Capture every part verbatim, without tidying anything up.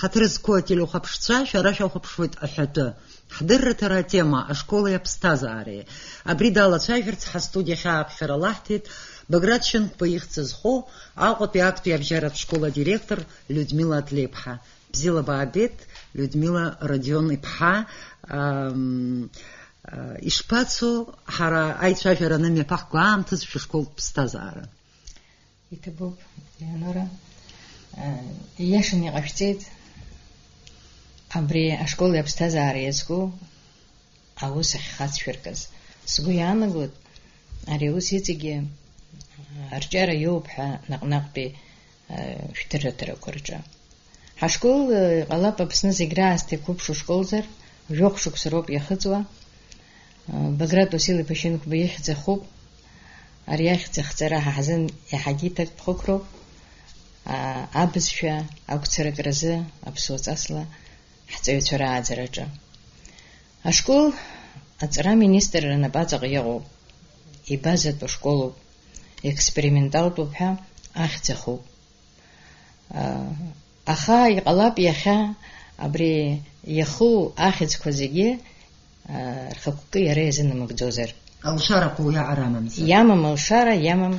Ҳаҭыр зқәу ателеухәаԥшцәа, шәара шәахәаԥшуеит аҳәатәы. Ҳдырраҭара атема, ашколи аԥсҭазаареи. Абри далацәажәарц ҳастудиахь ааԥхьара лаҳҭеит Баграт Шьынқәба ихьӡ зхоу Аҟәатәи актәи абжьаратә школ адиректор Людмила Адлеиԥҳа. Бзиала баабеит, Людмила Родион-иԥҳа. Ам, а, ишԥацо, ҳара аицәажәара анымҩаԥаҳго аамҭазы шәышколтә ԥсҭазаара? Иҭабуп, Леонора. Э, ииашаны иҟашәҵеит абри ашкол иаԥсҭазаара иазку аус ахьхацшәыркыз. Сгәы иаанагоит, ари аус иҵегьы, э, арҿиара иоуп ҳәа наҟ-наҟтәи, э, шәҭырраҭарақәа рҿы. Ҳашкол, э, иҟалап Аԥсны зегь раасҭа иқәыԥшу школзар, жәохә шықәса роуп иахыҵуа. Баграт Уасил-иԥа Шьынқәба ихьӡ ахуп. Ари ахьӡ ахҵара ҳа ҳзын иаҳагьы иҭакԥхықәроуп. А, абызшәа агәцаракразы аԥсуа ҵасла ҳҵаҩцәа рааӡараҿы. Ашкол аҵара аминистрра напаҵаҟа иҟоуп. Ибазатәу школуп. Експерименталтәуп ҳәа ахьӡ ахуп. Аха иҟалап иахьа абри иаху ахьӡқәа зегьы, рхықәкы иара иазынамыгӡозар. Алшарақәа уиаҟара амамзар. Иамам алшара, иамам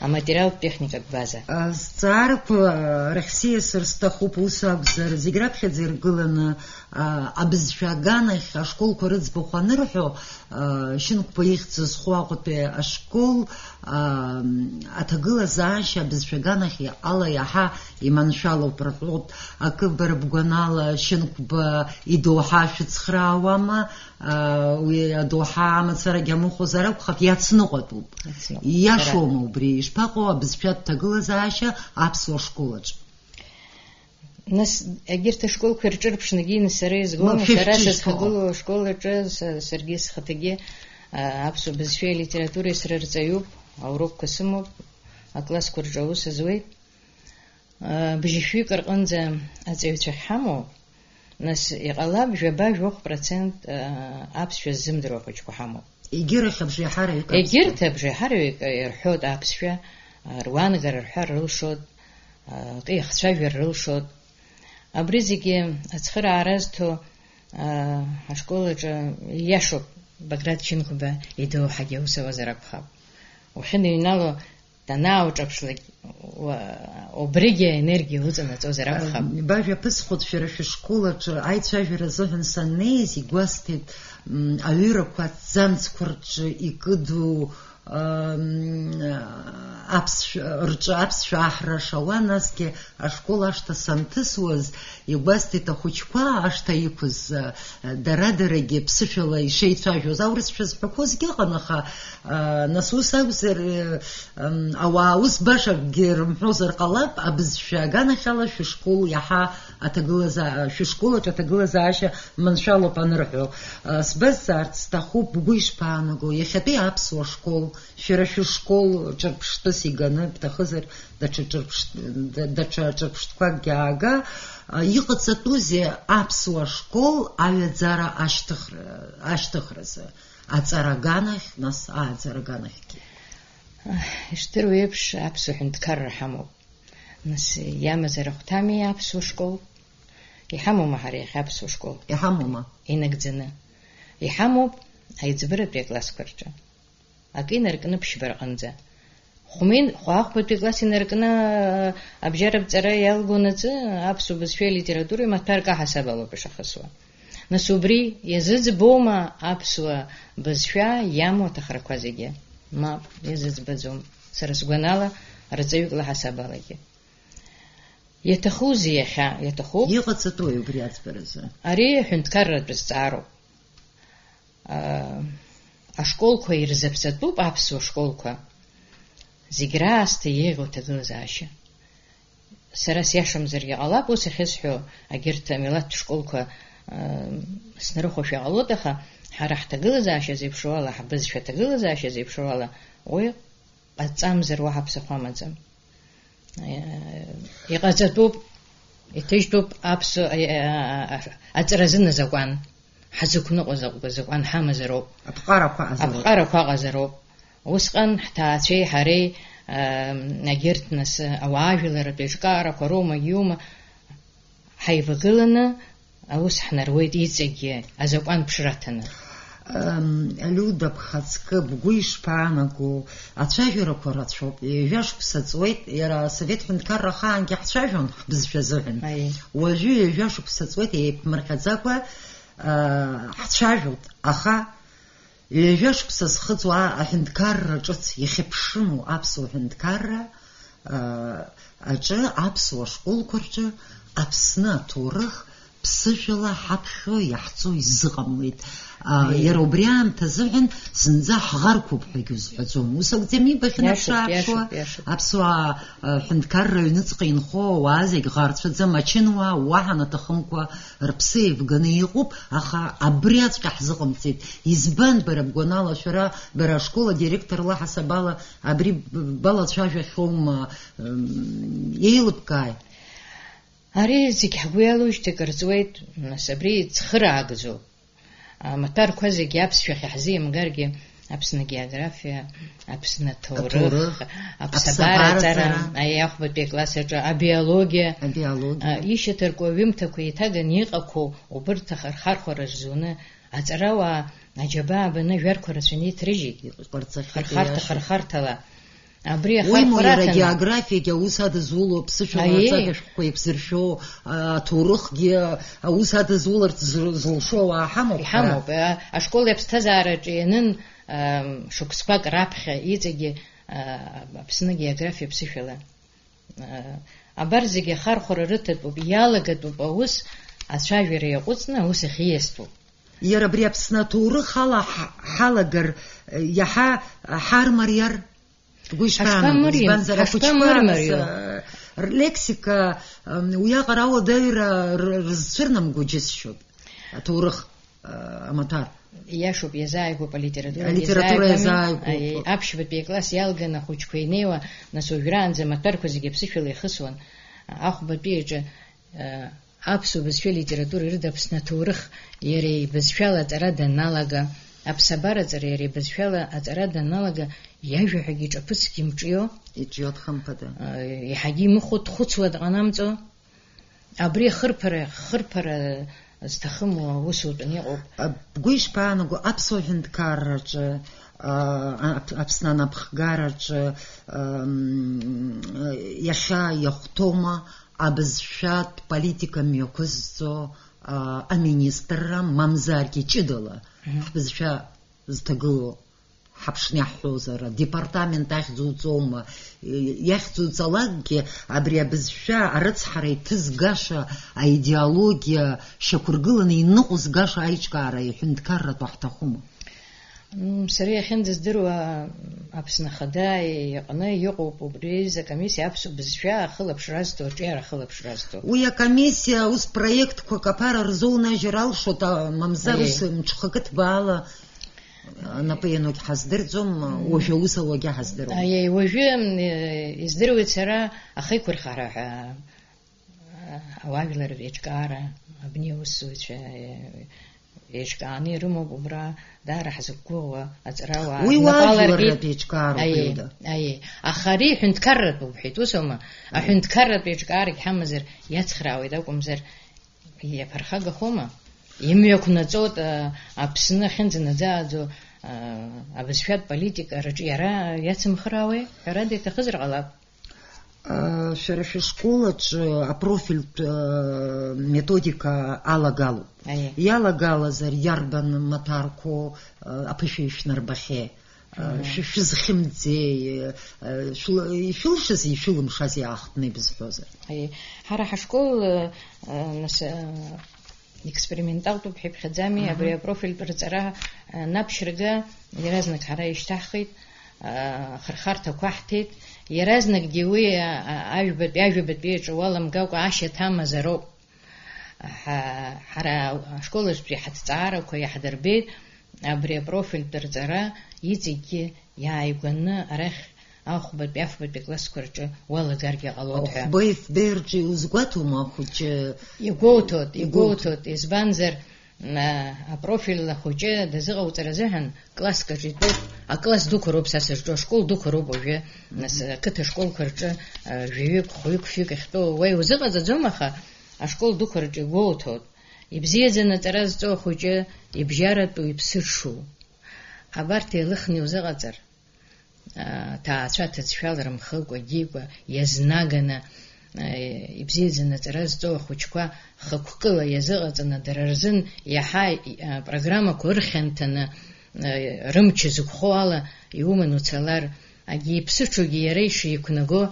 аматериалтә техникатә база. Азҵаарақәа рахь сиасыр сҭахуп, ус акәзар, зегь раԥхьаӡа иргыланы, а, абызшәа аганахь ашколқәа рыӡбахә анырҳәо, а, Шьынқәба ихьӡ зху Аҟәатәи ашкол, а, аҭагылазаашьа абызшәа аганахь ала иаҳа иманшәалоуп рҳәоит. Акы бара бгәанала Шьынқәба идоуҳа шәыцхраауама? А, уи адоуҳа амацарагь амыхәозар акәхап, иацныҟәатәуп. Иацныҟәатәуп. Ииашоума убри? Ишԥаҟоу абызшәатә ҭагылазаашьа аԥсуа школаҿ? Нас, егьырҭ ашколқәа ирҿырԥшны, егьины сара изгом, Ма, сара шәышьҭышьҭоу. Сызхагылоу ашкол аҿы са, саргьы схаҭагьы, а, аԥсуа бызшәеи алитературеи сара рҵаҩуп, аурокқәа сымоуп, аклассқәа рҿы аус азуеит. А, бжьышәҩык рҟынӡа аҵаҩцәа ахьҳамоу, нас, иҟалап, жәаба-жәохә процент, а, аԥсшәа ззымдыруа ахәыҷқәа ҳамоуп. Егьырахь абжеиҳараҩык аԥсшәа. Егьырҭ абжеиҳараҩык ирҳәоит аԥсшәа, а, руаанагара рҳәар рылшоит, а, акы иахцәажәар рылшоит. Абри зегьы ацхыраара азҭо, а, ашкол аҿы ииашоуп, Баграт Шьынқәба идоуҳагьы аус ауазар акәхап. Ухьыныҩнало, данаауҿаԥшлак, уа-, убригьы аенергиа уҵанаҵозар акәхап. Бажәа ԥысхот, шәара шәышкол аҿы аицәажәара азыҳәан саннеиз, игәасҭеит, м, аҩырақәа аҭӡамцқәа рҿы икыду, м, аԥсшәа, рҿы аԥсшәа аҳра шауа, насгьы ашкол ашҭа санҭысуаз, игәасҭеит ахәыҷқәа ашҭа иқәыз, а, дара-дарагьы ԥсышәала ишеицәажәоз. Аурысшәа зҳәақәозгьы ыҟан, аха, а, нас ус акәзар, э, м, ауаа ус башакгьы рымҳәозар ҟалап, абызшәа аганахьала шәышкол иаҳа аҭагылазаа-, шәышкол аҿы аҭагылазаашьа маншәалоуп анырҳәо. А, сбазҵаарц сҭахуп, бгәы ишԥаанаго, иахьатәи аԥсуа школ, шәара шәышкол ҿырԥштәыс иганы бҭахызар, даҽа ҿырԥшт-, да-, даҽа ҿырԥштәқәакгьы аага, а, иҟаҵатәузеи аԥсуа школ аҩаӡара ашьҭыхра-, ашьҭыхразы, аҵара аганахь, нас ааӡара аганахьгьы? Ишдыру еиԥш, аԥсуа ҳәынҭқарра ҳамоуп. Нас, иамазар ахәҭами аԥсуа школ? Иҳамоума ҳара иахьа аԥсуа школ? Иҳамоума? Инагӡаны. Иҳамоуп аиҵбыратәи аклассқәа рҿы. Акы инаркны ԥшьба рҟынӡа. Хәмин-, хәаахәбатәи акласс инаркны, абжьаратә ҵара иалгон аӡы, аԥсуа бызшәеи алитературеи маҭәарк аҳасаб алоуп ишахысуа. Нас убри иазыӡбома аԥсуа бызшәа иамоу аҭахрақәа зегьы? Мап, иазыӡбаӡом. Сара сгәанала, рҵаҩык лаҳасабалагьы. Иаҭахузеи иахьа? Иаҭахуп. Иҟаҵатәуи убри аӡбаразы? Ари аҳәынҭқарратә зҵаароуп. Аа, ашколқәа ирзаԥҵатәуп, аԥсуа школқәа. Зегь раасҭа еиӷьу аҭагылазаашьа. Сара сиашамзаргьы ҟалап, ус ахьысҳәо, агьырҭ амилаҭтә школқәа, аа, снарыхәошәа ҟалоит, аха ҳара ҳҭагылазаашьа зеиԥшроу ала, ҳбызшәа аҭагылазаашьа зеиԥшроу ала, уи ҟаҵамзар уаҳа ԥсыхәа амаӡам. Иҟаҵатәуп, иҭыжьтәуп аԥсуа, а, а, а, аҵаразын азакәан. Ҳазықәныҟәаз аҟ-, азакәан ҳамазароуп. Аԥҟарақәа ҟазароуп. Аԥҟарақәа ҟазароуп. Усҟан ҳҭаацәеи ҳареи, а, агьырҭ нас, ауаажәларратә еиҿкаарақәа роума, иума, ҳаивагыланы аус ҳнаруеит иҵегьы азакәан ԥшра аҭаны. Ам, Лиуда, бхаҵкы, бгәы ишԥаанаго, ацәажәарақәа рацәоуп, ҩажәа шықәса ҵуеит, иара асовет ҳәынҭқарра ахаангьы ҳцәажәон ҳбызшәа азыҳәан. Аиеи. Уажәы ҩажәа шықәса ҵуеит, еиԥмырҟьаӡакәа, а, ҳцәажәоит, аха ҩажәа шықәса зхыҵуа аҳәынҭқарра ҿыц иахьыԥшыму аԥсуа ҳәынҭқарра, аа, аҿы аԥсуа школқәа рҿы Аԥсны аҭоурых ԥсышәала ҳаԥхьо иаҳҵо изыҟамлеит. Аа, Еи. Иара убри аамҭа азыҳәан зынӡа ҳӷарқәоуп ҳәагьы узҳәаӡом. Ус акәӡами, Иашоуп, бахьынаԥшы-ааԥшуа иашоуп, иашоуп. Аԥсуаа, а, ҳәынҭқарра аҩныҵҟа инхо ауаа зегь ӷарцәаӡам, ачынуаа уаҳа наҭахымкәа рыԥсы еивганы иҟоуп, аха абриаҵәҟьа ҳзыҟамҵеит. Избан, бара бгәанала, шәара, бара ашкол адиректорла ҳасабала абри б-, балацәажәахьоума, м, еилыбкааи? Ари зегь ҳгәы иалоужьҭеи акыр ҵуеит, нас, абри цхыраагӡоуп. Амаҭәарқәа зегьы аԥсшәахь иаҳзеимгаргьы, Аԥсны агеографиа, Аԥсны аҭоурых, Аҭоурых, аԥсабараҵара, аԥсабараҵара. Аиеи, ахәбатәи акласс аҿы абиологиа, Абиологиа. А, ишьаҭаркуа аҩымҭақәа еиҭаганы иҟақәоу убырҭ ахырхархәара рзуны аҵарауаа аџьабаа баны ажәарқәа рацәаны иҭрыжьит. Иҟарҵахьеит, Хырхарҭа, иашоуп. Хырхарҭала. Абри Уимоу иара ахархәараҭаны. Географиагьы аус адызуло, аԥсышәала Аиеи. Аҵагашәҟәқәа еиқәзыршәо, а, аҭоурыхгьы аус адызуларц зы-, зылшо ауаа ҳамоуп ҳара. Иҳамоуп, а, ашкол аԥсҭазаараҿы ианын, ам, шықәсқәак раԥхьа иҵегьы, а, Аԥсны агеографиа ԥсышәала. А, абар зегьы ахархәара рыҭатәуп, иалагатәуп аус, ацәажәара иаҟәыҵны аус ахь ииастәуп. Иара абри Аԥсны аҭоурых ала ҳ-, ҳалагар, иаҳа ҳармариар? Бгәы ишԥаанаго? Ҳашԥамыри-, Избанзар, ахәыҷқәа ҳашԥамырмарио? Нас, э, рлексика, м, уиаҟара ауадаҩра р-, рызцәырнамго џьысшьоит аҭоурых, э, амаҭәар. Иашоуп, иазааигәоуп алитература. Алитература иазааигәоуп. Иазааигәоуп. Аи, аԥшьбатәи акласс иалган ахәыҷқәа инеиуа, нас уажәраанӡа амаҭәарқәа зегьы аԥсышәала ихысуан. Ахәбатәи аҿы, э, аԥсуа бызшәа литература ирыда Аԥсны аҭоурых иара ибызшәала аҵара даналага, аԥсабараҵара иара ибызшәала аҵара даналага, иажәа ҳәагьы иҿаԥыцгьы мҿио, Иҿиоит, хымԥада. а, иаҳагьы имыхәо дхәыцуа дҟанамҵо, абри ахырԥара, хырԥара зҭахым усутәын иҟоуп. А, бгәы ишԥаанаго, аԥсуа ҳәынҭқарраҿы, а, Ап-, Аԥсны анапхгараҿы, ам, иахьа иахәҭоума абызшәатә политика мҩақәызҵо, а, аминистрра, мамзаргьы ҷыдала Мгм. ҳбызшәа зҭагылоу ҳаԥшны иаҳҳәозар, адепартамент ахьӡуҵома, иахьӡуҵалакгьы, абри абызшәа арыцҳара иҭызгаша аидеологиа шьақәыргыланы иныҟәызгаша аиҿкаара иҳәынҭқарратәы ҳҭахума? М, сара иахьынӡаздыруа, Аԥсны Ахада иҟны иҟоуп убри аҩыза акомиссиа аԥсуа бызшәа ахылаԥшра азҭо, аҿиара ахылаԥшра азҭо. Уи акомиссиа ус проектқәак аԥара рзоунажьыр алшоит, а, мамзар Аиеи. Ус мҽхакы ҭбаала анапы ианугь ҳаздырӡом, уажәы аус ауагьы ҳаздыруам. Аиеи, уажәы, м, э, издыруеит сара ахеиқәырхара ҳәа. Ауаажәлар реиҿкаара абни аусзуҩцәа, е, еиҿкааны ирымоуп убра, даара ҳзықәгәыӷуа аҵарауаа Уи рнапы аларкит. Уаажәларратә еиҿкаароуп, Аиеи, Лиуда. Аиеи. Аха ари ҳәынҭқарратәуп, ҳәеит, ус аума? Аҳәынҭқарратә еиҿкаарагь ҳамазар иацхраауеит акәымзар, иаԥырхагахома? Имҩақәнаҵоит, а, Аԥсны ахьынӡанаӡааӡо, а, абызшәатә политика рҿиара иацымхраауеи? Ҳәарада, иҭахызар ҟалап. Шәара шәышкол аҿы апрофильтә, э, методика алагалоуп. Аиеи. Иалагалазар, иарбан маҭәарқәоу, э, аԥышәа ишәнарбахьеи? Э, Мгм. Шәы-, шәызхьымӡеи? Э, шәла-, ишәылшази ишәылымшази аахтны ибызҳәозар? Аиеи. Ҳара ҳашкол, э, э, нас, э, Експерименталтәуп ҳәа иԥхьаӡами, Аҳа. Абри апрофильтә рҵара, а, наԥшьырга иаразнак ҳара ишьҭаҳхит, а, ахырхарҭақәа ҳҭеит. Иаразнакгьы уи, а, а, ажәбатәи, ажәабатәи аҿы уаламгакәа ашьаҭа амазароуп. Ҳа-, ҳара ашкол аҿтәи ҳаҭҵаарақәа иаҳдырбеит абри апрофильтә рҵара иҵегьгьы иааигәаны арахь ахәбатәи, афбатәи аклассқәа рҿы уалагаргьы ҟалоит ҳәа. Ахәба ифбеи рҿы иузгәаҭоума ахәыҷы? Игәоуҭоит, Игәоуҭоит. Игәоуҭоит, избанзар, а, апрофиль ахәыҷы дазыҟауҵар азыҳәан класск аҿы итәоуп, акласс дуқәа роуп са сызҿу, ашкол дуқәа роуп уажәы, нас, ақыҭа школқәа рҿы, а, жәаҩык, хәҩык, фҩык ахьтәоу уа иузыҟаҵаӡом, аха ашкол дуқәа рҿы игәоуҭоит. Ибзиаӡаны аҵара зҵоу ахәыҷы ибжьаратәу иԥсыҽу. Абарҭ еилыхны иузыҟаҵар, аҭаацәа аҭыӡшәала рымхыкәа, дикәа, иазнаганы, ибзиаӡаны аҵара зҵоу ахәыҷқәа хықәкыла иазыҟаҵаны, дара рзын иаҳа, апрограммақәа ырхьанҭаны, рымч зықәхо ала иуман уцалар, агьи иԥсыҽугьы иара ишиқәнаго,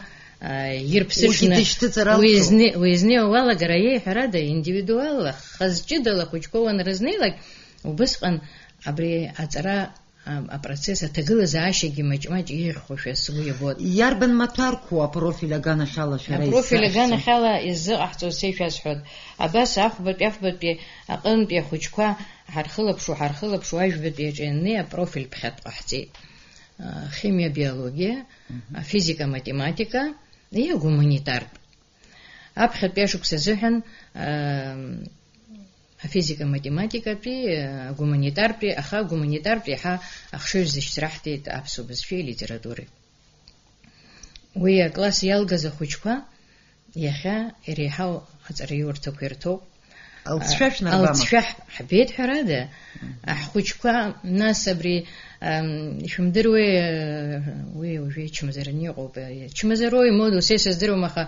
ирԥсыҽны уигьы дышьҭыҵыр алшоит. Уи изни-, уи изнеиуа уалагар, аиеи, ҳәарада, индивидуалла, хаз ҷыдала ахәыҷқәа уанрызнеилак, убысҟан абри аҵара, а, апроцесс аҭагылазаашьагьы маҷ-маҷ еиӷьхошәа сгәы иабоит. Иарбан маҭәарқәоу апрофиль аганахьала шәара иззаҳшьцәоу? Апрофиль аганахьала иззыҟаҳҵо сеишәасҳәоит. Абас ахәбатәи, ахәбатәи аҟынтәи ахәыҷқәа ҳархылаԥшуа, ҳархылаԥшуа, ажәбатәи аҿы ианнеи апрофиль ԥхьатә ҟаҳҵеит. А, химиа, биологиа, мгм, афизика, математика, и агуманитартә. Аԥхьатәи ашықәс азыҳәан, аа, афизика-математикатәи, агуманитартәи, аха агуманитартә иаҳа ахшыҩзышьҭра ҳҭеит аԥсуа бызшәеи алитературеи. Уи акласс иалгаз ахәыҷқәа иахьа иреиҳау аҵараиурҭақәа ирҭоуп. Алҵшәа шәнарбама? Алҵшәа ҳ-, ҳбеит, ҳәарада, ҳхәыҷқәа, нас абри, ам, ишәымдыруеи, уи уажәы ичмазараны иҟоуп, ичмазароу имоуа, са исыздыруам, аха,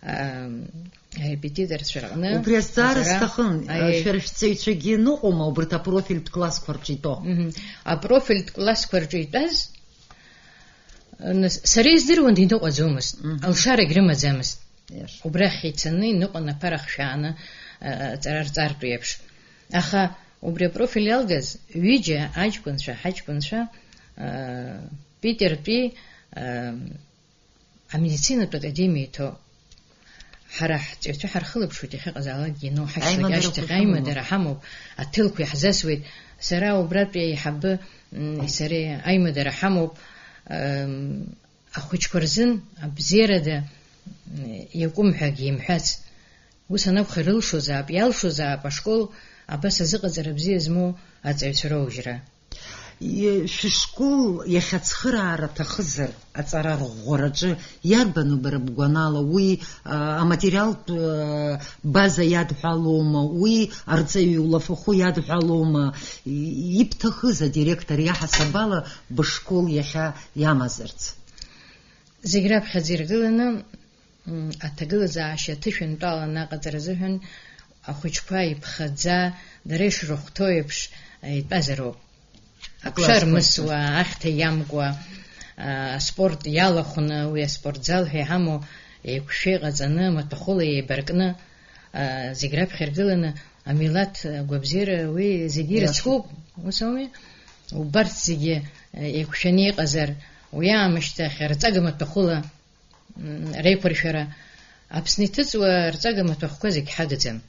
ам, арепетиторцәа рҟны. Убри азҵаара аҵара, сҭахын, аи. Шәара шәҵаҩцәагьы ныҟәома убарҭ апрофильтә классқәа рҿы итәоу? Мгм. Апрофильтә классқәа рҿы итәаз, нас, сара издыруан, иныҟәаӡомызт, мгм, алшарагь рымаӡамызт. Иаша. Убрахь ицаны иныҟәон аԥара хшәааны, а, аҵара рҵартә еиԥш. Аха убри апрофиль иалгаз ҩыџьа аҷкәынцәа, ҳаҷкәынцәа, а, Питертәи, а, амедицинатә академиа иҭоуп. Ҳара ҳҵаҩцәа ҳархылаԥшуеит иахьыҟазаалакгьы, иану ҳашьҭахь, аимадарақәа ашьҭахь шәымоума? Аимадара ҳамоуп. Аҭелқәа иаҳзасуеит. Сара убратәи аиҳабы, м, сареи аимадара ҳамоуп. Ам, ахәыҷқәа рзын абзиарада, м, иакәым ҳәагьы имҳәац. Ус анакәха, ирылшозаап, иалшозаап ашкол абас азыҟаҵара бзиа змоу аҵаҩцәа роужьра. И-, шәышкол иахьацхыраара аҭахызар, аҵара арӷәӷәараҿы иарбану бара бгәанала? Уи, а, аматериалтә, а, база иадҳәалоума? Уи арҵаҩы улафахәы иадҳәалоума? И-, ибҭахыз адиректор иаҳасаб ала бышкол иахьа иамазарц? Зегь раԥхьаӡа иргыланы, м, аҭагылазаашьа аҭышәантәаланы аҟаҵара азыҳәан ахәыҷқәа иԥхаӡа, дара ишрыхәҭоу еиԥш, итәазароуп. Аԥша рмысуа, ахьҭа иамкуа, а, аспорт иалахәны, уи аспортзал ҳәа иҳамоу еиқәшәа иҟаҵаны, маҭәахәыла еибаркны, а, зегь раԥхьа иргыланы, амилаҭ агәабзиара уи зегьы ирыцкуп, ус ауми? Убарҭ зегьы, а, еиқәшәаны иҟазар, уи аамышьҭахь арҵага маҭәахәыла, м, реиқәыршәара. Аԥсны иҭыҵуа арҵага маҭәахәқәа зегь ҳагӡам.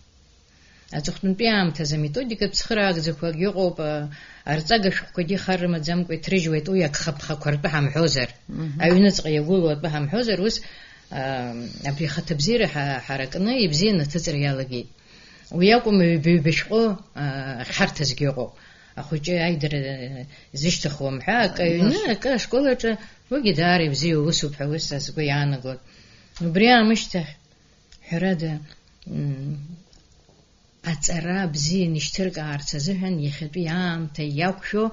Аҵыхәтәантәи аамҭазы аметодикатә цхыраагӡақәак иҟоуп, а, арҵага шәҟәқәагьы хар рымаӡамкәа иҭрыжьуеит, уи агхаԥхақәа ртәы ҳамҳәозар, мгм, аҩныҵҟа иагәылоу атәы ҳамҳәозар, ус, а, абри ахаҭабзиара ҳа-, ҳаракны ибзианы аҭыҵра иалагеит. Уи акәым, ҩба-ҩба шәҟәы, а, ахьҳарҭазгьы ыҟоуп. Ахәыҷы аидара, а, зышьҭыхуам ҳәа, акы аҩны, акы ашкол аҿы, уигьы даара ибзиа усуп ҳәа уи са сгәы иаанагоит. Убри аамышьҭахь, ҳәарада, м, аҵара бзианы ишьҭыркаарц азыҳәан иахьатәи аамҭа иақәшәо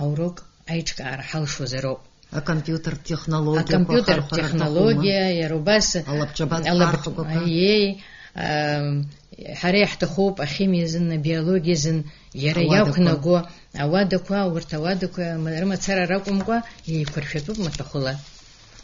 аурок аиҿкаара ҳалшозароуп. Акомпиутертә технологиақәа. Акомпиутертә хархәара технологиа, рҭахума? Иара убас алабҿабатә алаб-, хархәагақәа? Аиеи, ам, ҳара иаҳҭахуп ахимиа азын, абиологиа азын, иара ауадақәа, иақәнаго ауадақәа, урҭ ауадақәа ма-, рымацара ракәымкәа, еиқәыршәатәуп маҭәахәыла.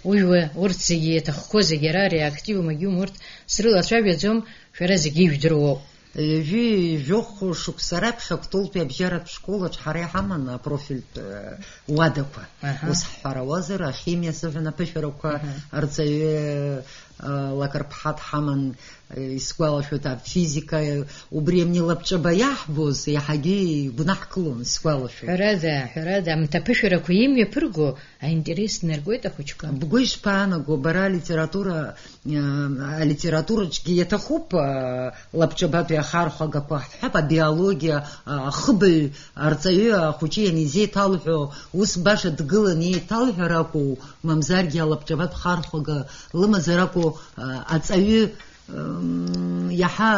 Ужәуа, урҭ зегьы иаҭахқәоу зегьы ара реактив магьум, урҭ срылацәажәаӡом, шәара зегьы ижәдыруоуп. Ҩажәи жәохә шықәса раԥхьа Кәтолтәи абжьаратә школаҿ ҳара иҳаман апрофильтә, э, уадақәа. Аҳа. Ус ҳҳәарауазар, ахимиа азыҳәан аԥышәарақәа, аҳа, арҵаҩы, э, Лакарԥҳа дҳаман, э, исгәалашәоит, афизика, э, убри амни лабҿаба иаҳбоз, иаҳагьы игәнаҳкылон, исгәалашәоит. Ҳәарада, ҳәарада, амҭ аԥышәарақәа имҩаԥырго аинтерес наркуеит ахәыҷқәа. Бгәы ишԥаанаго, бара алитература, а, алитератураҿгьы иаҭахуп, а, лабҿабатәи ахархәагақәа ҳҳәап, абиологиа, а, ахыбаҩ арҵаҩы ахәыҷы ианизеиҭалҳәо, ус баша дгылан еиҭалҳәар акәу, мамзаргьы алабҿабатә хархәага лымазар акәу, а, аҵаҩы М, иаҳа,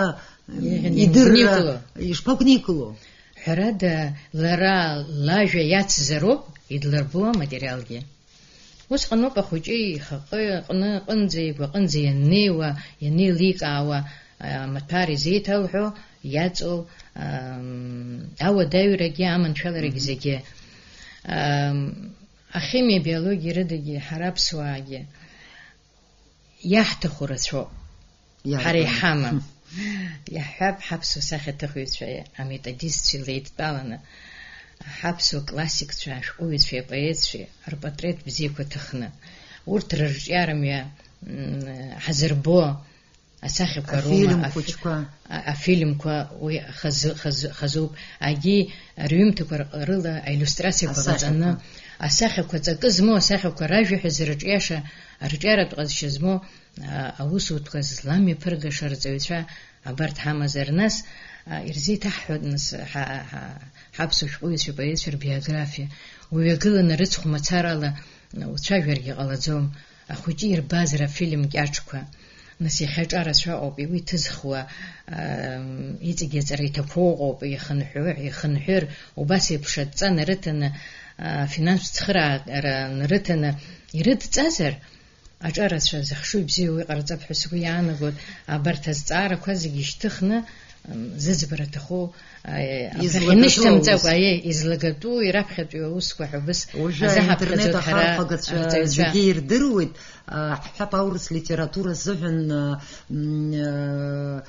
м, Иаҳа идырра иникыло. Ишԥақәникыло? Ҳәарада, лара лажәа иацзароуп идлырбо аматериалгьы. Усҟаноуп ахәыҷы ихаҟы аҟны, аҟынӡа, игәаҟынӡа ианнеиуа, ианеиликаауа, а, амаҭәар изеиҭалҳәо, иаҵоу, ам, ауадаҩрагьы, аманшәаларагьы Мгм. зегьы. Ам, ахимиа, биологиа рыдагьы, ҳара аԥсуаагьы иаҳҭаху рацәоуп. Иарбан? Ҳара иҳамам. Иаҳҳәап, ҳаԥсуа сахьаҭыхҩцәеи аметодистцәеи леидтәаланы, ҳаԥсуа классикцәа, ашәҟәыҩҩцәеи апоетцәеи рпатреҭ бзиақәа ҭыхны, урҭ рырҿиара мҩа, м, ҳазырбо асахьақәа роума, Афильм аф-, хәыҷқәа. А-, афильмқәа уи хазы-, хазы-, хазуп. Агьи рҩымҭақәа р-, рыла аиллиустрациақәа Асахьақәа. ҟаҵаны, асахьақәа ҵакы змоу, асахьақәа ражәа ҳәа зырҿиаша, арҿиаратә ҟазшьа змоу, а, аусутәқәа зламҩаԥыргаша арҵаҩцәа абарҭ ҳамазар, нас, а, ирзеиҭаҳҳәоит, нас, ҳа-, ҳа-, ҳаԥсуа шәҟәыҩҩцәа, поетцәа рбиографиа. Уҩагыланы рыцхә мацарала, а, уцәажәаргьы ҟалаӡом. Ахәыҷы ирбазар афильм кьаҿқәа. Нас иахьа аҿар рацәа ыҟоуп, уи ҭызхуа, а, иҵегьы аҵара иҭақәоу ыҟоуп, ихынҳәы-, ихынҳәыр, убас еиԥш адҵа нарыҭаны, а, финанстә цхыраара нарыҭаны ирыдҵазар, аҿар рацәа зыхшыҩ бзиоу иҟарҵап ҳәа сгәы иаанагоит. Абарҭ азҵаарақәа зегьы шьҭыхны, м, зыӡбара аҭаху, а, абрахь Излагатәу инышьҭамҵакәа, аус. Аиеи, излагатәу, ираԥхьатәи аусқәа ҳәа убыс Уажәы азаҳаԥхьаӡоит аинтернет ҳара ахархәагацәа арҵаҩцәа. Зегьы ирдыруеит, а, ҳҳәап, аурыс литература азыҳәан, а, м, а,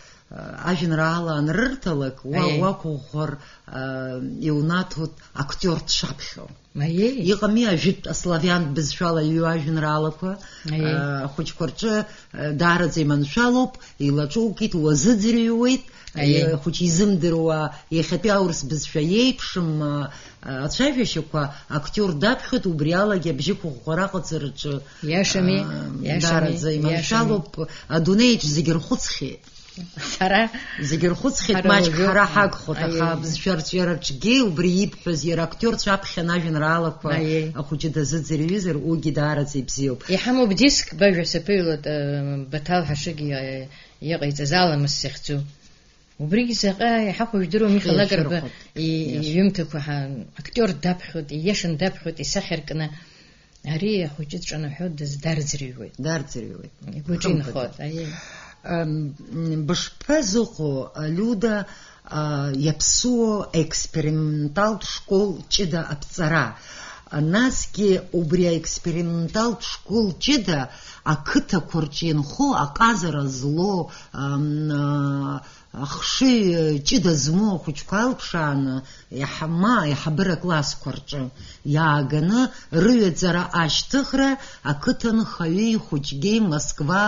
ажәеинраала анрырҭалак, уа-, Аиеи. Уақәыӷәӷәар, а, иунаҭоит актиор дшаԥхьо. Аиеи. Иҟами ажәытә аславиантә бызшәала иҩу ажәеинраалақәа, Аиеи. А, ахәыҷқәа рҿы, а, даараӡа иманшәалоуп, илаҿугеит, уазыӡырҩуеит, Аиеи. А, хәыҷы изымдыруа, иахьатәи аурыс бызшәа иеиԥшым, а, а, ацәажәашьақәа актиор даԥхьоит, убри алагьы абжьықәыӷәӷәара аҟаҵараҿы, Иашами, а, иашами, даараӡа иашами. Иманшәалоуп, адунеиаҿ зегьы рхәыцхьеит. Ҳара Зегьы рхәыцхьеит, ҳара маҷк уажәоуп. Ҳара ҳагхоит, аха Аиеи. Абызшәа арҿиараҿгьы убри ибҳәаз, иара актиорцәа аԥхьан ажәеинраалақәа Аиеи. Ахәыҷы дазыӡырҩызар, уигьы даараӡа ибзиоуп. Иҳамоуп диск, бажәа саԥыҩлоит, э, Баҭал Ҳашыгьы, э, иҟаиҵаз Аламыс захьӡу. Убригь заҟа иҳахәо жәдыруа, Миха Лакрба Иашьырхәап. И-, Иашьырхәап. Иҩымҭақәа ҳа-, актиор даԥхьоит, ииашан даԥхьоит, исахьаркны. Ари ахәыҷы дҿанаҳәо дыздарӡырҩуеит. Дарӡырҩуеит. Игәаҿы Хымԥада. Инхоит, аиеи. Ам, бышԥазыҟоу, Лиуда, а, иаԥсуо аексперименталтә школ ҷыда аԥҵара? Насгьы убри аексперименталтә школ ҷыда ақыҭақәа рҿы инхо аҟазара злоу, ам, а, ахшыҩ ҷыда змоу ахәыҷқәа алԥшааны, иаҳа-, ма аиҳабыра классқәа рҿы иааганы рыҩаӡара ашьҭыхра ақыҭанхаҩи хәыҷгьы Москва,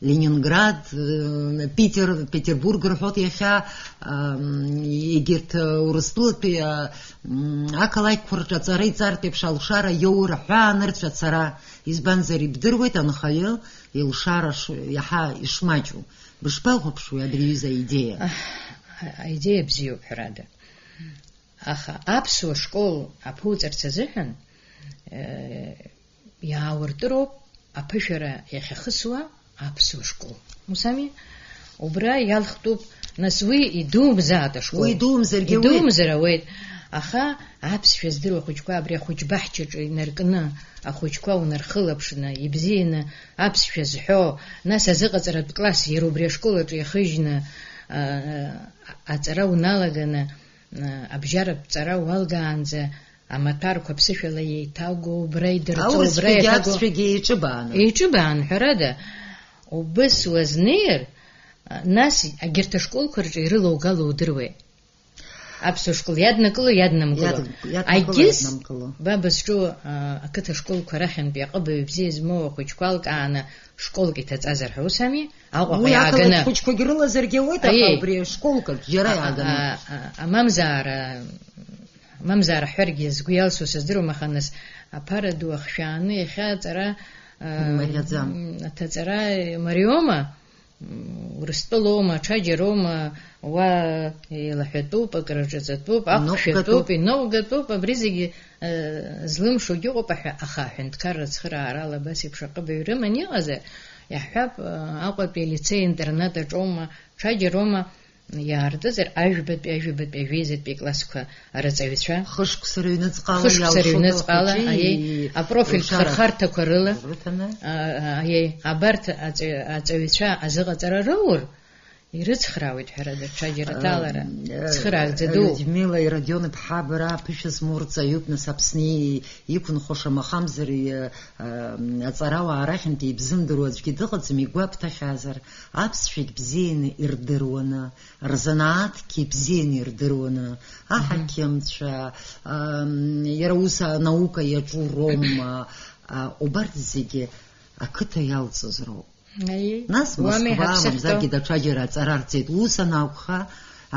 Ленинград, э, Питер, Петербург рҳәоит иахьа, ам, егьырҭ, э, Урыстәылатәи, э, м, ақалақьқәа рҿы аҵара иҵартә еиԥш алшара иоур аҳәаанырцә ацара, избанзар, ибдыруеит анхаҩы илшара ш-, иаҳа ишмаҷу. Бышԥахәаԥшуеи абри аҩыза аидеиа? Аҳ, аидеиа бзиоуп, ҳәарада. Аха аԥсуа школ аԥуҵарц азыҳәан, э, иаауртыроуп аԥышәара иахьахысуа аԥсуа школ. Ус ами? Убра иалхтәуп, нас уи идумзааит ашкол. Уи идумзаргьы ауеит. Идумзар ауеит. Аха аԥсшәа здыруа ахәыҷқәа абри ахәыҷбаҳчаҿы инаркны, ахәыҷқәа унархылаԥшны, ибзианы аԥсшәа зҳәо, нас азыҟаҵаратә класс иара убри ашкол аҿы иахыжьны, а, аҵара уналаганы, а, абжьаратә ҵара уалгаанӡа амаҭәарқәа ԥсышәала еиҭагоу, убра идырҵо, убра Аурысқәагьы еиҭагоу. Аԥсшәагьы еиҿыбааны. Еиҿыбаан, ҳәарада, убыс уазнеир, а, нас егьырҭ ашколқәа рҿы ирылоугало удыруеит. Аԥсуа школ иаднакыло, иаднамкыло. Иад-, иаднакыло, Агьыс, иаднамкыло. Ба бызҿу, а, ақыҭа школқәа рахьынтәи аҟыбаҩ бзиа змоу ахәыҷқәа алкааны школк иҭаҵазар ҳәа ус ами? Аҟәаҟа Уи ақалақь иааганы. Хәыҷқәагьы рылазаргьы ауеит, аха Аиеи. Убри ашколкаҿ џьара А, иааганы. А, а, а, мамзаара, мамзаара ҳәаргьы згәы иалсу сыздыруам, аха нас аԥара ду ахшәааны иахьа аҵара, а, Имариаӡам. М, аҭаҵара мариоума? Урыстәылоума, аҽаџьароума, уа еилаҳәатәуп, акрырҿаҵатәуп, Иноугатәуп. Ақәшәатәуп, иноугатәуп, абри зегьы, э, злымшогьы ыҟоуп, аҳәа-, аха аҳәынҭқарра ацхыраарала абас еиԥш аҟыбаҩ рыман иҟазар, Иаҳҳәап, Аҟәатәи алицеи-интернат аҿоума, ҽаџьароума иаартызар, ажәбатәи, ажәабатәи, ажәеизатәи классқәа арҵаҩцәа. Хышықәса рыҩныҵҟала Хышықәса иалшоит рыҩныҵҟала, ахәыҷы аиеи, и-, апрофильтә илшара хырхарҭақәа рыла, рыҭаны. А, а, аиеи, абарҭ аҵаҩ-, аҵаҩцәа азыҟаҵара роур, ирыцхраауеит, ҳәарада, ҽаџьара аҭалара. Ам, э, цхыраагӡа ду. Людмила Иродион-иԥҳа, бара аԥышәа змоу рҵаҩуп, нас, Аԥсны и-, иқәынхо шамахамзар, и-, ам, аҵарауаа рахьынтәи ибзымдыруа аӡәгьы дыҟаӡам, игәабҭахьазар, аԥсшәагь бзианы ирдыруаны, рзанааҭгьы бзианы ирдыруаны, аҳақьымцәа, ам, иара ус анаука иаҿу Рома, а, убарҭ зегьы ақыҭа иалҵыз роуп. Аиеи. Нас уамеи Москва, ҳаԥсыхьтәу? Мамзаргьы даҽаџьара аҵара рҵеит. Ус анакәха,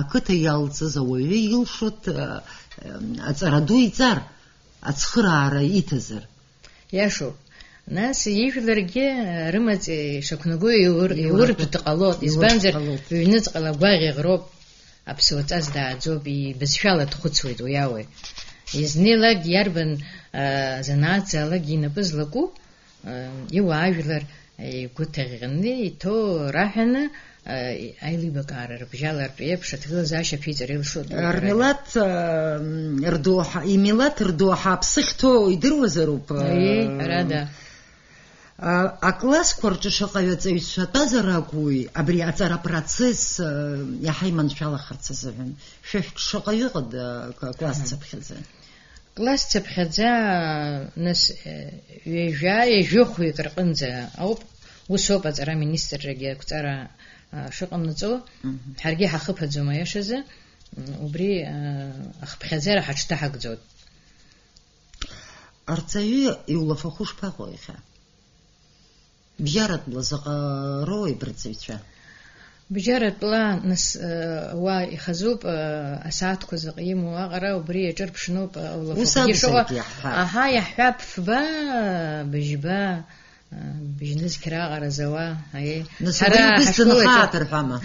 ақыҭа иалҵыз ауаҩы илшоит, а, а, аҵара ду иҵар, ацхыраара иҭазар. Иашоуп. Нас ижәларгьы, а, рымаҵ ишақәнаго иур-, иуртә, иуртә дҟалоит. Иуртә избанзар, дҟалоит. Ҩныҵҟала гәаӷ иӷроуп, аԥсуа ҵас дааӡоуп, ибызшәала дхәыцуеит уи ауаҩ. Изнеилак иарбан, а, занааҭзаалак инапы злаку, Иуаажәлар игәы ҭаӷьӷьаны иҭоу раҳәаны, аилибакаара рыбжьалартә еиԥш аҭагылазаашьа аԥиҵара илшоит. Рмилаҭ, м, рдоуҳа-, имилаҭ рдоуҳа аԥсы ахьҭоу идыруазароуп. Аиеи, ҳәарада. А, аклассқәа рҿы шаҟаҩы аҵаҩцәа атәазар акәуи, абри аҵара процесс, а, иаҳа иманшәалахарц азыҳәан? Шәа шәҿы шаҟаҩы ыҟада, к-, класс цыԥхьаӡа? Класс цыԥхьаӡа, нас, э, ҩажәа, ҩажәихәҩык рҟынӡа ауп, усоуп аҵара аминистррагьы ақәҵара, а, шыҟамнаҵо. Мгм. Ҳаргьы ҳахыԥаӡом аиашазы, м, убри, а, ахыԥхьаӡара ҳаҽҭаҳагӡоит. Арҵаҩы иулафахәы шԥаҟоу иахьа? Бжьаратәла заҟа роуеи бырҵаҩцәа? Бжьаратәла, нас, э, уа ихазуп, э, асааҭқәа заҟа имоу аҟара, убри иаҿырԥшноуп, э, улафахәгьы шыҟоу. Ус акәзаргьы, аҳа. Аҳа, иаҳҳәап, фба, быжьба, э, быжьнызқь раҟара зауа, аиеи. Нас ҳара убри убыс ҳашкол аҿы дынхааит рҳәама?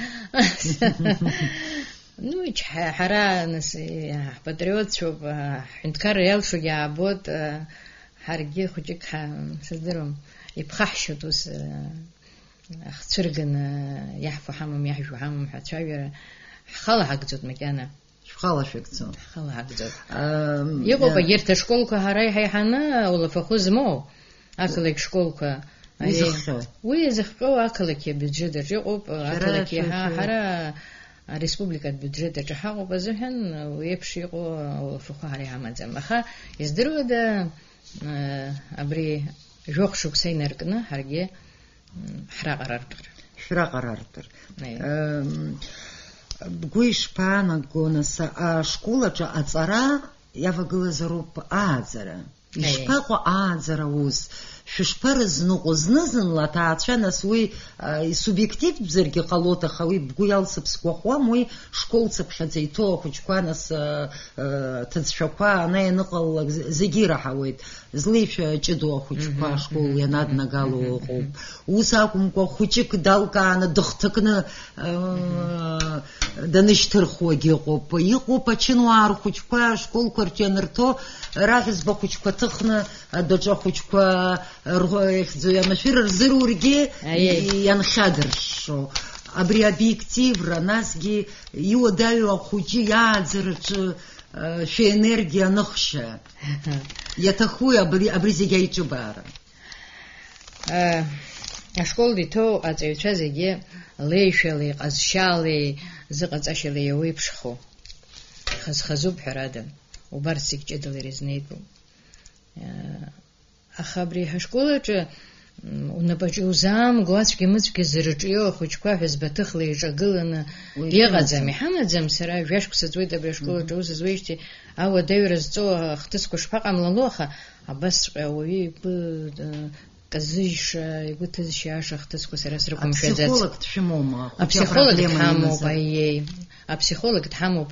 Ну, ичҳа-, ҳара, нас, э, ҳпатриотцәоуп, э, ҳҳәынҭқарра иалшогьы аабоит, э, Ҳаргьы хәыҷык ҳа-, сыздыруам, иԥхаҳшьоит ус, э, ахцәырганы, иаҳфо ҳамам, иаҳжәуа ҳамам ҳәа ацәажәара ҳхала ҳагӡоит макьана. Шәхала шәагӡоит. Ҳхала ҳагӡоит. Ам, Иҟоуп, э, егьырҭ ашколқәа ҳара иҳаиҳаны улафахәы змоу ақалақь школқәа. Уи Ари-, зыхҟьои? Уи зыхҟьоу ақалақь абиуџьет аҿы иҟоуп, Шәара ақалақь шәа-, иаҳа-, шәа- ҳара ареспубликатә биуџьет аҿы ҳаҟоуп азыҳәан, уи еиԥш иҟоу улафахәы ҳара иҳамаӡам. Аха, издыруада, Э, абри жәохә шықәса инаркны ҳаргьы, м, ҳраҟара артәыр. Шәраҟара артәыр. Аиеи. Эм, бгәы ишԥаанаго, нас, ашкол аҿы аҵара иавагылазароуп ааӡара? Аиеи. Ишԥаҟоу ааӡара аус? Шәышԥарызныҟәо? Зны-зынла аҭаацәа, нас, уи, а, исубиективтәзаргьы ҟалоит, аха уи бгәы иалсып сгәахәуам, уи школ цыԥхьаӡа иҭоу ахәыҷқәа, нас, а, э, ҭыӡшәақәа ана ианыҟалалак з-, зегьы ираҳауеит. Злеишәа ҷыдоу ахәыҷқәа Мгм, ашкол мгм, ианаднагало мгм, ыҟоуп. Мгм. Ус акәымкәа, хәыҷык далкааны дыхҭакны, э, Мгм. данышьҭырхуагьы ыҟоуп. Иҟоуп ачынуаа рхәыҷқәа ашколқәа рҿы ианырҭо, раӷьызба хәыҷқәа ҭыхны, адәаҿы ахәыҷқәа рҳәо, ихьӡо иамашәыр рзырургьы Аиеи. и-, ианхьадыршо. Абри объективра, насгьы иуадаҩу ахәыҷы иааӡараҿы, э, шәеенергиа аныхшьа. Иаҭахуи абри, абри зегь аиҿыбаара? Э, ашкол иҭоу аҵаҩцәа зегьы леишәалеи, ҟазшьалеи, зыҟаҵашьалеи иауеиԥшхо. Хаз-хазуп, ҳәарада, убарҭ зегь ҷыдала ирызнеитәуп. Э, Аха абри ҳашкол аҿы, м, унапаҿы иузаамго ацәгьа-мыцәгьа зырҿио ахәыҷқәа ҳәызбаҭыхла еиҿагыланы Уи иҟаӡам, иҳамаӡам. Иҳамаӡам, сара жәашықәса ҵуеит абри ашкол Мгм. аҿы аус зуеижьҭеи, ауадаҩра зҵоу ахҭысқәа шԥаҟамлало, аха абасҵәҟьа ауаҩы игәы, э, казыжьша, игәы ҭызшьааша ахҭысқәа сара срықәымшәаӡац. Апсихолог дшәымоума? Ахәыҷы Аԥсихолог апроблема дҳамоуп, имазар? Аиеи. Аԥсихолог дҳамоуп.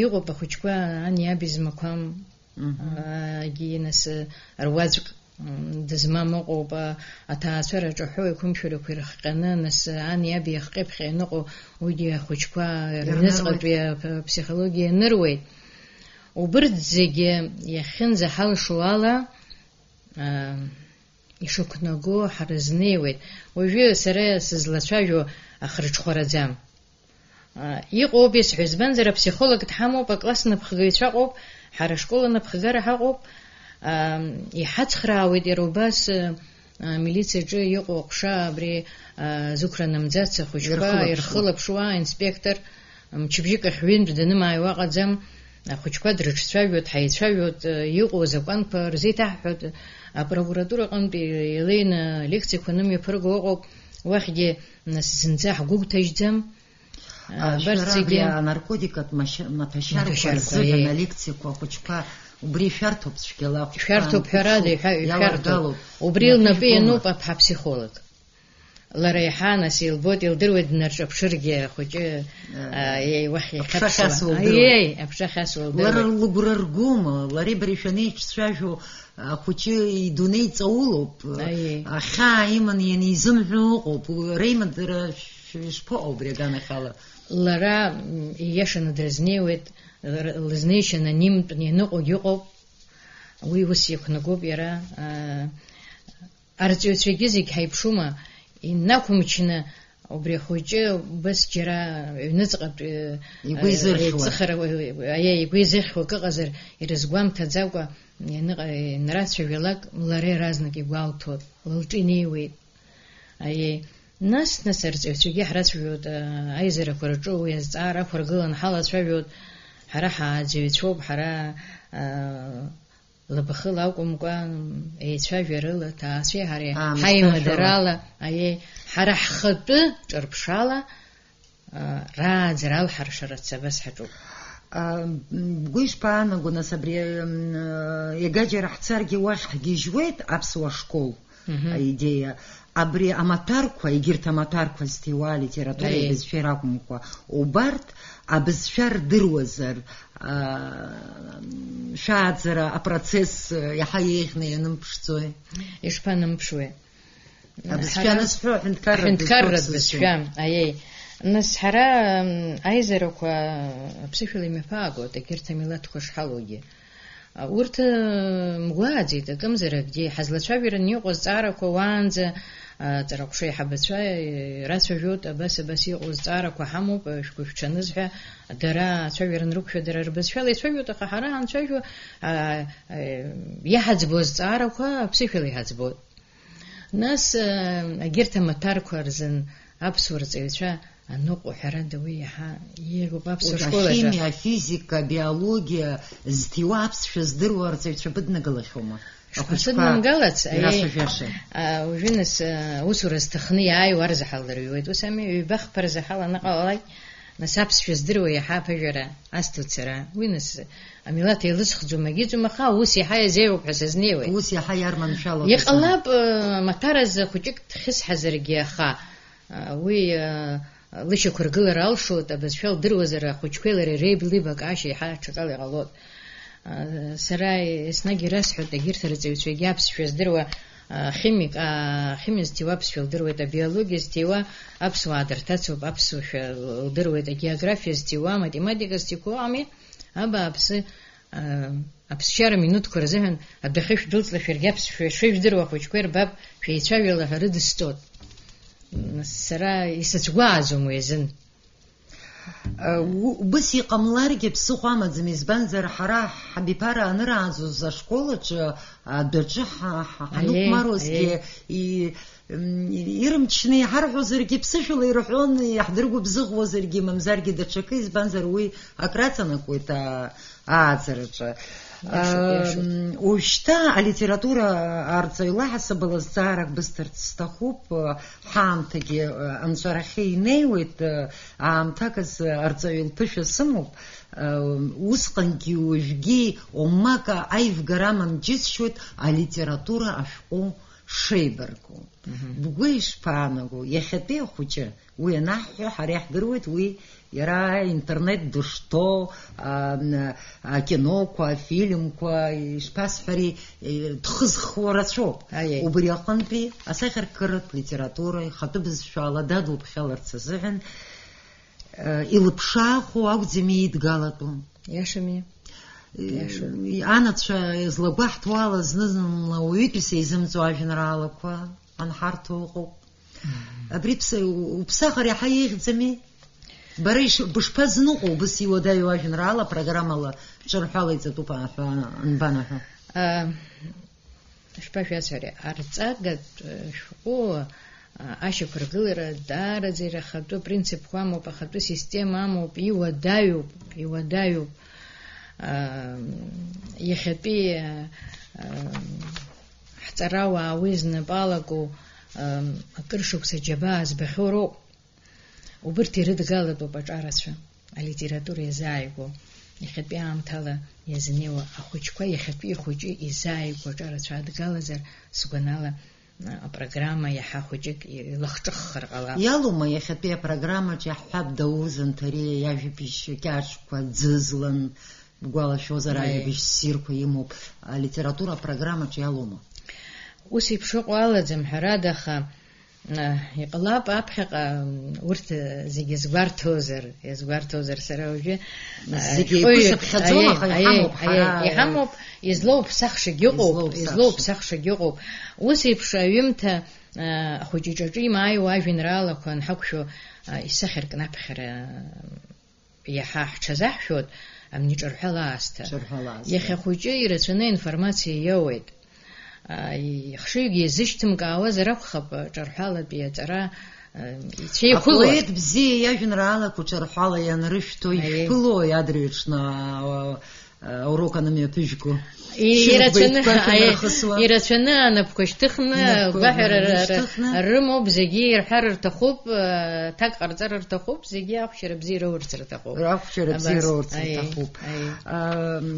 Иҟоуп ахәыҷқәа ани аби змақәам. Мгм. Аагьы, нас, руаӡәк, м, дызмам ыҟоуп, а, аҭаацәара ҿаҳәо, еиқәымшәарақәа ирыхҟьаны, нас, ани аби иахҟьеиԥхьа ианыҟоу, уигьы ахәыҷқәа Ирныргоит. рыҩныҵҟатәи ап-, аԥсихологиа ианыруеит. Убырҭ зегьы иахьынӡаҳалшо ала, а, ишықәнаго ҳрызнеиуеит. Уажәы сара сызлацәажәо ахырҽхәараӡам. Иҟоуп исҳәо, избанзар, аԥсихолог дҳамоуп, акласс напхгаҩцәа ыҟоуп, ҳара ашкол анапхгара ҳаҟоуп. Иҳацхраауеит иара убас, амилициаҿы иҟоу аҟәша, абри, зықәра намӡац ахәыҷқәа ирхылаԥшуа. Ирхылаԥшуа аинспектор, мчыбжьык ахь ҩынтә данымааиуа ҟаӡам, ахәыҷқәа дрыҿцәажәоит, ҳаицәажәоит, иҟоу азакәанқәа рзеиҭаҳҳәоит, апрокуратура аҟынтәи илеины лекциақәа анымҩаԥырго ыҟоуп, уахьгьы, нас, зынӡа ҳгәы гәҭажьӡам. А, Абарҭ шәара зегьы абри анаркотикатә машьа-, маҭәашьарқәа Маҭәашьарқәа, рзыҳәан, еи. Алекциақәа ахәыҷқәа убри ишәарҭоуп цәгьала, ахәыҷқәа Ишәарҭоуп, ҳәарада, анқәыԥшу иҳәа-, ишәарҭоуп. Иаларгалоуп. Убри лнапы Иаԥышәгома? Иануп аԥҳа психолог. Лара иаҳа нас илбоит, илдыруеит днарҿаԥшыргьы ахәыҷы, Э, а, еи, уахь аԥша иахьаԥшуа. Ахьасуа лдыруеит. Аиеи, аԥша ахьасуа лдыруеит. Лара лыгәра ргома, лареи бареи шәанеиҿцәажәо, ахәыҷы идунеи ҵаулоуп, Аиеи. Ахьаа иманы ианизымҳәо ыҟоуп, реимадара шәышԥаҟоу убри аганахьала? Лара, м, ииашаны дрызнеиуеит, р-, лызнеишьа анонимтәны ианыҟоугьы ыҟоуп. Уи ус иақәнагоуп иара, а, арҵаҩцәагьы зегь ҳаиԥшума, инақәымчны убри ахәыҷы убас џьара ҩныҵҟатә, э, Игәы изырхьуа. Еиҵыхара, э, аиеи, игәы изырхьуа акы ыҟазар, ирызгәамҭаӡакәа ианыҟа-, инрацәажәалак, лара иаразнак игәалҭоит, лылҿы инеиуеит. Аиеи. Нас, нас арҵаҩцәагьы ҳрацәажәоит, а, аизарақәа рҿы уи азҵаара ақәыргылан ҳалацәажәоит. Ҳара ҳааӡаҩцәоуп, ҳара, а, лабахыла акәымкәа, еицәажәарыла, ҭаацәеи ҳареи Аамсҭашәала. Ҳаимадарала, аиеи, ҳара ҳхатәы ҿырԥшала, а, рааӡара алҳаршарацы абас ҳаҿуп. А, м, бгәы ишԥаанаго, нас, абри, м, а, иагаџьара ҳцаргьы уахь ҳгьежьуеит аԥсуа школ Мгм. Аидеиа. Абри амаҭәарқәа, егьырҭ амаҭәарқәа зҭиуа алитературеи Аиеи. Абызшәеи ракәымкәа, убарҭ абызшәа рдыруазар, а, шәааӡара апроцесс, а, иаҳа еиӷьны ианымԥшӡои? Ишԥанымԥшуеи? Абызшәа Ҳара анысҳәо, аҳәынҭқарратә аҳәынҭқарратә бызшәоуп бызшәа, сзышьҭоу. Аиеи. Нас ҳара, м, аизарақәа аԥсышәала имҩаԥаагоит, егьырҭ амилаҭқәа шҳалоугьы. А, урҭ, э, мгәааӡеит, акымзар акгьы. Ҳазлацәажәараны иҟоу азҵаарақәа уаанӡа, а, аҵараҟәша аиҳабацәа, э, ирацәажәоит, абас, абас иҟоу азҵаарақәа ҳамоуп, э, шәгәышәҽаныз ҳәа, дара ацәажәара анрықәшәа, дара рбызшәала ицәажәоит, аха ҳара ҳанцәажәо, а, э, иаҳаӡбо азҵаарақәа аԥсышәала иҳаӡбоит. Нас, э, егьырҭ амаҭәарқәа рзын аԥсуа рҵаҩцәа аныҟоу, ҳәарада, уи иаҳа ииагоуп аԥсуа Урҭ школаҿы. Ахимиа, афизика, абиологиа зҭиуа аԥсшәа здыруа арҵаҩцәа быднагалахьоума? Ахәыҷқәа Шԥасыднамгалац, аиеи. Ирацәажәаша. А, уажәы нас, а, аусура зҭахны иааиуа рзы ҳалдырҩуеит. Ус ами, ҩба-хԥа рзы ҳаланаҟалалак, нас аԥсшәа здыруа иаҳа аԥыжәара асҭоит сара. Уи нас амилаҭ еилысхӡом, агьыӡом, аха аус иаҳа иазеиуоуп ҳәа сазнеиуеит. Ус иаҳа иарманшәалоуп. Иҟалап, э, маҭәаразы хәыҷык дхьысҳазаргьы, аха, э, уи, э, лышьақәыргылара алшоит, абызшәа лдыруазар, ахәыҷқәеи лареи реиблибакаашьа иаҳа аҽакала иҟалоит. Э, сара еснагь ирасҳәоит, егьырҭ арҵаҩцәагьы аԥсшәа здыруа, э, химик, а, ахимиа зҭиуа аԥсшәа лдыруеит, абиологиа зҭиуа аԥсуаа дырҭацоуп, аԥсшәа лдыруеит, агеографиа зҭиуа, аматематика зҭиуа, ами, абааԥсы, аа, аԥсшьара минуҭқәа рзыҳәан адәахьы шәдәылҵла, шәаргьы аԥсшәа шыжәдыруа ахәыҷқәа ирбап, шәеицәажәала ҳәа рыдысҵоит. Сара исыцәгәааӡом уи азын. Э, у-, убыс иҟамларгьы ԥсыхәа амаӡам, избанзар, ҳара ҳабиԥара анырааӡоз ашкол аҿы, адәаҿы ҳа-, ҳа-, Аиеи, ҳанықәмаруазгьы, аиеи. И-, м, ирымчны иҳарҳәозаргьы, ԥсышәала ирҳәон, иаҳдыргәыбзыӷуазаргьы, мамзаргьы даҽакы, избанзар, уи акраҵанакуеит, а, ааӡараҿы. Иашоуп, иашоуп. Ам, уажәшьҭа алитература арҵаҩ лаҳасабала зҵаарак бысҭарц сҭахуп, а, ҳаамҭагьы, а, анҵәарахьы инеиуеит, а, аамҭак азы арҵаҩы лԥышәа сымоуп, а, усҟангьы уажәгьы омака аивгара амам џьысшьоит алитература ашәҟәы шеибарку. Мгм. Бгәы ишԥаанаго, иахьатәи ахәыҷы, уи анаҳҳәо, ҳара иаҳдыруеит, уи иара интернет дышҭоу, а, н-, акиноқәа, афильмқәа, ишԥасҳәари, е, дхызхуа рацәоуп. Аиеи. Убри аҟынтәи асахьаркыратә литература ихатәы бызшәала дадылԥхьаларц азыҳәан, э, илыԥшаахо акәӡами идгалатәу? Иашами. Иашоуп. Анацәа злагәаҳҭо ала, зны-зынла уаҩытәыҩса изымҵо ажәеинраалақәа анҳарҭо ыҟоуп. Абри ԥсы-, уԥсахыр иаҳа еиӷьӡами? Бара иш-, бышԥазныҟәо, убыс иуадаҩу ажәеинраала программала ҿырҳәала иҵатәуп ҳәа анбанаҳәо? А, ишԥашәасҳәари, арҵагатә, э, шәҟәы, а, ашьақәыргылара даараӡа иара ахатәы принципқәа амоуп, ахатәы система амоуп, иуадаҩуп, иуадаҩуп. А, иахьатәи, а, а, ҳҵарауаа уи знапы алаку, а, акыр шықәса џьабаа збахьоу роуп. Убырҭ ирыдгалатәуп аҿарацәа, алитература иазааигәоу, иахьатәи аамҭала иазнеиуа ахәыҷқәа, иахьатәи ихәыҷы изааигәоу аҿарацәа адгалазар, сгәанала, апрограмма иаҳа хәыҷык илахҿыххар ҟалап. Иалоума иахьатәи апрограммаҿ иаҳҳәап, Даур Занҭариа иажәабжь кьаҿқәа ӡызлан, бгәалашәозар, Аиеи. Ажәабжь ссирқәа имоуп, алитература апрограммаҿ иалоума? Ус еиԥш ыҟоу алаӡам, ҳәарада, аха, а, иҟалап аԥхьаҟа, м, урҭ, а, зегьы иазгәарҭозар, иазгәарҭозар сара уажәы, а, Зегьы шәҟәыҩҩык, еиқәшаԥхьаӡом, аиеи, аха аиеи, иҳамоуп аиеи, ҳара, иҳамоуп, излоуԥсахшагь ыҟоуп, излоуԥсахшагь. Излоуԥсахшагь ыҟоуп. Ус еиԥш аҩымҭа, а, ахәыҷы иҿаҿы имааиуа ажәеинраалақәа анҳақәшәо, а, исахьаркны аԥхьара, а, Иаҳа ҳҽазаҳшәоит, амни ҿырҳәала аасҭа. Ҿырҳәала аасҭа. Иахьа хәыҷы ирацәаны аинформациа иоуеит. А, и-, хшыҩгьы иазышьҭымкаауазар акәхап, ҿырҳәалатәи аҵара, а, ицәеиқәылоит. Апоет бзиа иажәеинраалақәа ҿырҳәала ианрышәҭо Аиеи. Ишәԥылои адырҩаҽны, а, а, аурок анымҩаԥыжәго? И-, Шьынқәба ирацәаны, итәқәа аиеи, шәанырхысуа. Ирацәаны анапқәа шьҭыхны, Инапқәа гәаҳәара р-, р-, шьҭыхны. Рымоуп, зегьы ирҳәар рҭахуп, а, ҭак ҟарҵар рҭахуп, зегьы ахәшьара бзиа роурц рҭахуп. Рахәшьара бзиа Абас, роурц аиеи, рҭахуп. Аиеи. Ам,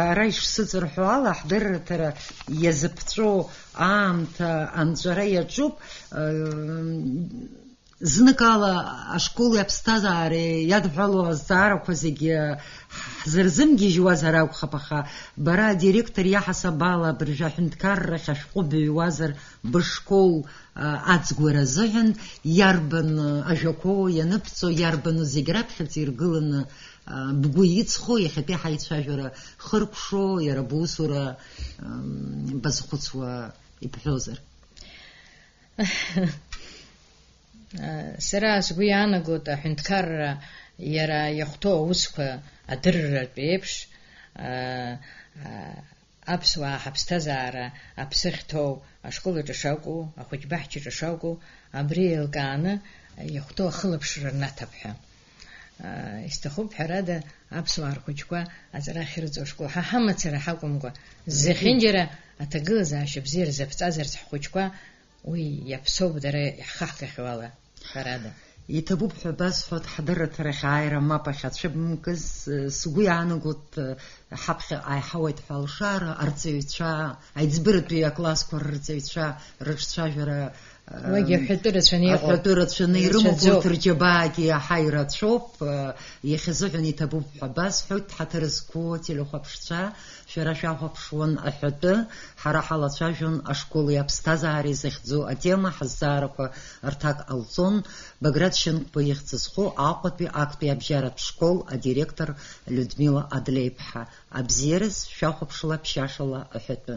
ара ишсыҵырҳәо ала, ҳдырраҭара иазыԥҵәоу аамҭа анҵәара иаҿуп. Ам, зныкала ашколи аԥсҭазаареи иадҳәалоу азҵаарақәа зегьы ҳзырзымгьежьуазар акәхап, аха бара адиректор иаҳасаб ала абыржәы аҳәынҭқаррахь ашәҟәы быҩуазар, бышкол, а, аӡгәара азыҳәан иарбан, а, ажәақәоу ианыбҵо, иарбану зегь раԥхьаӡа иргыланы, а, бгәы иҵхо иахьатәи ҳаицәажәара хыркәшо, иара бусура, ам, базхәыцуа ибҳәозар? Сара сгәы иаанагоит аҳәынҭқарра иара иахәҭоу аусқәа адырратә еиԥш, а, а, Аԥсуаа ҳаԥсҭазаара аԥсы ахьҭоу ашкол аҿы шакәу, ахәыҷбаҳча аҿы шакәу, абри еилкааны иахәҭоу ахылаԥшра рнаҭап ҳәа. Исҭахуп, ҳәарада, аԥсуаа рхәыҷқәа аҵара ахьырҵо ашкол ҳа ҳамацара ҳакәымкәа, зехьынџьара аҭагылазаашьа бзиа рзаԥҵазарц ҳхәыҷқәа уи иаԥсоуп дара иаҳхаҳгахьоу ала. Ҳәарада. Иҭабуп ҳәа басҳәоит, ҳдырраҭарахь ааира мап ахьацәыбымкыз, сгәы иаанагоит, ҳаԥхьаҟа иаҳауеит ҳәа алшара, арҵаҩцәа, аиҵбыратәи аклассқәа рырҵаҩцәа рыҿцәажәара, Уигьы аҳәатәы рацәаны иҟоуп. Аҳәатәы рацәаны ирымоуп, Ирацәаӡоуп. Урҭ рџьабаагьы иаҳа ирацәоуп, иахьазыҳәан иҭабуп ҳәа басҳәоит, ҳаҭыр зқәу ателехәаԥшцәа, шәара шәахәаԥшуан аҳәатәы, ҳара ҳалацәажәон ашколи аԥсҭазаареи захьӡу атема, ҳазҵаарақәа рҭак ҟалҵон. Баграт Шьынқәба ихьӡ зху Аҟәатәи актәи абжьаратә школ адиректор Людмила Адлеиԥҳа. Абзиараз шәахәаԥшла ԥшьашала аҳәатәы.